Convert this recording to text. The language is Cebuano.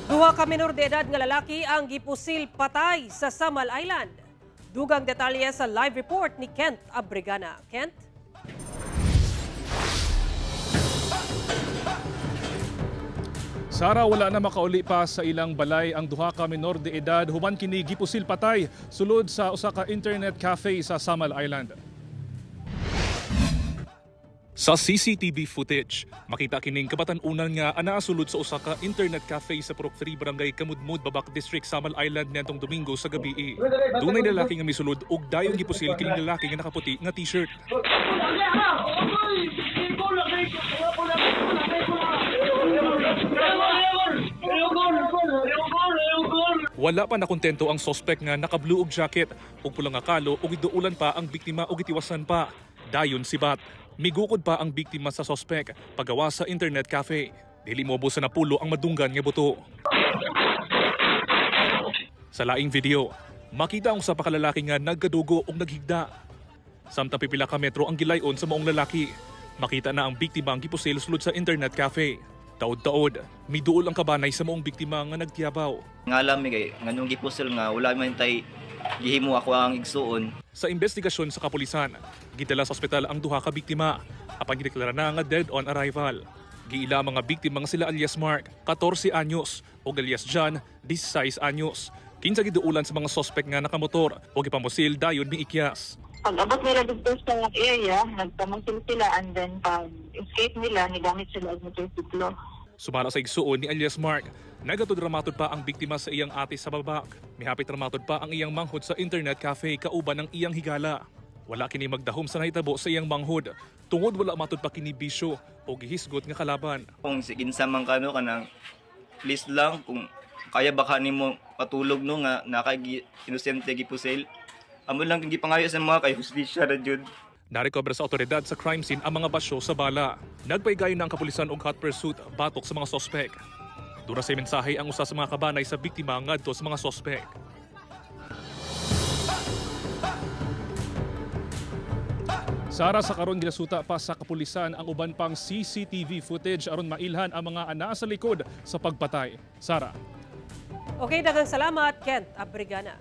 Duha ka minor de edad nga lalaki ang gipusil patay sa Samal Island. Dugang detalye sa live report ni Kent Abrigana. Kent? Sara, wala na makauli pa sa ilang balay ang duha ka minor de edad human kini gipusil patay sulod sa usa ka internet cafe sa Samal Island. Sa CCTV footage, makita kining kabatan-unan nga anaa sulod sa usa ka internet cafe sa Purok 3, Barangay Kamudmud, Babak District, Samal Island niadtong Domingo sa gabi. Dunay lalaki nga misulod ug dayon gipusil kining lalaki nga nakaputi nga t-shirt. Wala pa nakontento ang sospek nga naka-blue og jacket ug pula nga kalo ug giduulan pa ang biktima ug gitiwasan pa. Dayon sibat. Migukod pa ang biktima sa sospek pagawa sa internet cafe. Dili moabot sa napulo ang madunggan nga buto. Sa laing video, makita ang usa pa ka lalaki nga nagkadugo ug naghigda. Samtang pipila ka metro ang gilayon sa maong lalaki. Makita na ang biktima ang gipusil sulod sa internet cafe. Taod-taod, miduol ang kabanay sa maong biktima nga nagtiyabaw. Ngalam mi kay nganong gipusil nga wala man tay gihimo ako ang igsuon. Sa investigasyon sa kapulisan, gidala sa ospital ang duha ka biktima apan gideklara na nga dead on arrival. Giila mga biktima nga sila alias Mark, 14 anyos, ug alias John, 16 anyos. Kinsa giduulan sa mga sospek nga nakamotor o gipamusil dayon miikyas. Pag-abot nila dito sa area, nagpamusil sila and then pag escape nila, nigamit sila og motorsiklo. Sumala sa igsuon ni alias Mark, nagatod ramatod pa ang biktima sa iyang ate sa Babak. Mihapit ramatod pa ang iyang manghod sa internet cafe kauban ng iyang higala. Wala kini magdahom sa nahitabo sa iyang manghod tungod wala matud pa kini bisyo o gihisgot nga kalaban. Kung si kinsa man kano kanang please lang kung kaya ba kanimo patulog no nga nakay inosente gipusil. Amo lang gipangayo sa mga kay hustisya ra jud. Narecover sa otoridad sa crime scene ang mga basyo sa bala. Nagpaygayon na ang kapulisan og hot pursuit batok sa mga sospek. Dura sa mensahe ang usa sa mga kabanay sa biktima ngadto sa mga sospek. Sara, sa karon ginasuta pa sa kapulisan ang uban pang CCTV footage aron mailhan ang mga anaa sa likod sa pagpatay. Sara. Okay, daghang salamat, Kent Abrigana.